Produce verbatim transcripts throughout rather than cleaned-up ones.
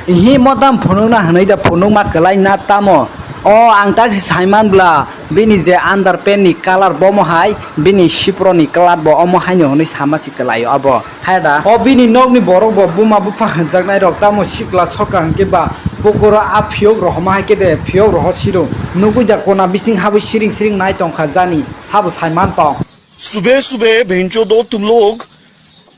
Ihi mo tam phunukna hwnwi da phunukma kwlai na tamo? O ang taksi saiman bla bini je underpant ni colour bomo hai bini sipro ni colour bo omo haino hwnwi sama si kwlai o abo. Haya da? O bini nokni borok bo buma bupha hwnjaknai rok tamo sikla soka hwnkhe ba pokoro a phiyok rohoma hai khe de phiyok roho siro. Nugui da kona bising habwi siring siring nai tongkha jani sabo saiman tong. सुबह सुबह भेंचोदो तुम लोग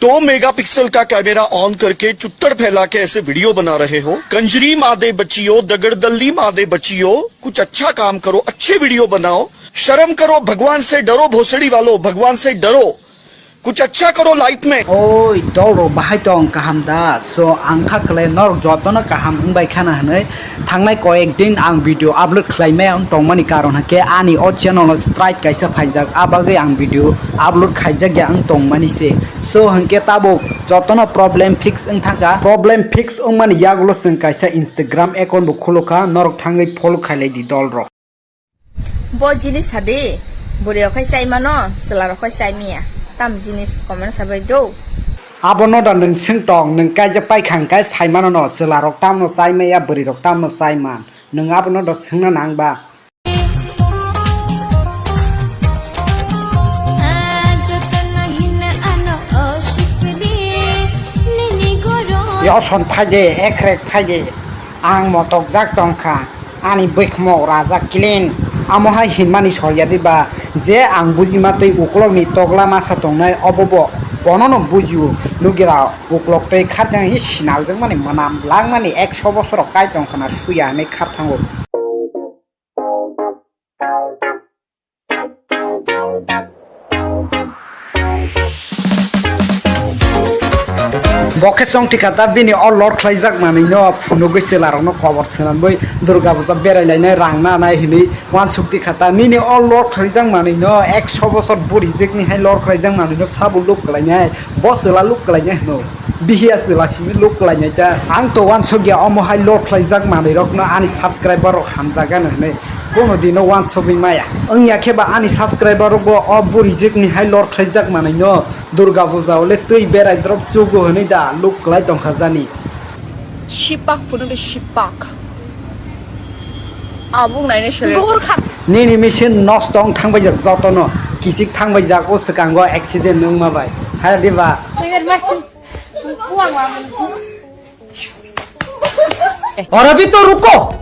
दो मेगापिक्सल का camera on करके चुत्तड़ फैला के ऐसे वीडियो बना रहे हो। कंजरी माँ दे बच्चियों, दगड़दल्ली माँ दे बच्चियों, कुछ अच्छा काम करो, अच्छे वीडियो बनाओ, शर्म करो, भगवान से डरो, भोसड़ी वालों, भगवान से डरो, कुछ अच्छा करो लाइफ में। Oi, dol rok bahai tong kaham da? So, ang kha khlai norok jotono kaham wngbai khana hwnwi thangnai koyek din ang video upload khlai maya wng tongmani karon hwnkhe ani o channel o strike kaisa phaijak, a bagwi ang video upload khaijak ya wng tongmani se. So, hwnkhe tabuk jotono problem fix wng thangkha. Problem fix wngmani yagulo chwng kaisa Instagram account bo khulukha, norok thangwi follow khailai di dol rok. Bo jinis sadi, bwrwi rok khai chai mano, chwla rok khai chai miya. Tam jinis comment sabai do. Abono da nwng swng tong, nwng kaijak pai kha hwnkhe sai mano no, chwla rok tamno chai maya, bwrwi rok tamno chai man. Nwng abono da swngna nang ba? Yoson phaide, ekrek phaide, ang motokjak tongkha. Ani bwkhmok rajak clean. Amo hai hinmani soriya diba je ang bujima tei ukolokni tokla masa tongnai obo bo bonono bujio. Lugira ukolok tei kharjang hi sinal jwngmani mwnam langmani ekso bosoro kai tongkhana suya hinwi kharthango. Bo khe chongthika ta bini o lord khlaijak manwi no phunugwi chwla rok no kobor swnamwi Durga puja berai lainai rang nanai hinwi uansuk tikha ta nini o lord khlaijak manwi no ekso bosor buri jwk ni hai lord khlaijak manwi no sabo look kwlainai bo chwla look kwlainai hwno. Bihiya chwla simi look kwlainai ta. Ang to uansukya omo hai lord khlaijak manwi rokno ani subscriber rok hamjak gano hinwi. Kono dino uansugwi maya. Wngya khe ba ani subscriber rokbo o burijwkni hai lord khlaijak manwi no Durga puja o le twi berai drop chugo hinwi da look kwlai tongkha jani. Shipak phunukdi shipak. Abuk naina sele. Nini machine nosto wng thangbaijak jotono. Kisik thangbaijak o swkango accident wngma bai. Hai diba? Aur abhi to ruko,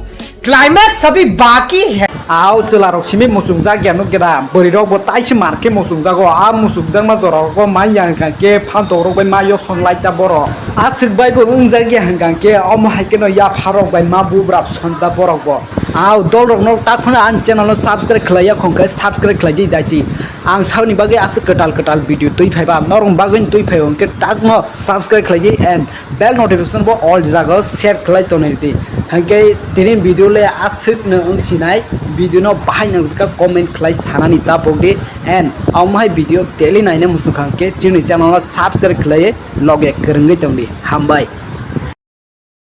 climax abhi baki hai. Au chwla rok simi muchungjak ya nuk geda bwrwi rok bo taisi mar khe muchungjago a muchungjakma jora rok bo mai ya hwnkha khe phantok rok bai mai yo song lai ta borok aswk bai bo wngjak ya hwnkha khe omo hai khe no yapha rok bai ma bubra song ta borok bo. Au dol rok no tak phano ani channel no subscribe khlai ya khong khe subscribe khlai di dai di. Ang sauni bagwi aswk kwtal kwtal video twi phaiba norok bagwi twi phai hwnkhe tak no subscribe khlai di and bell notification bo all jaga o set khlai tonwi di. Hwnkhe tini video le aswk no wng sinai video no bahai nangjak comment khlai sanani tapok di and omo hai video daily naina muchung kha hwnkhe chini channel no subscribe khlai loge kwrwngwi tong di. Hambai.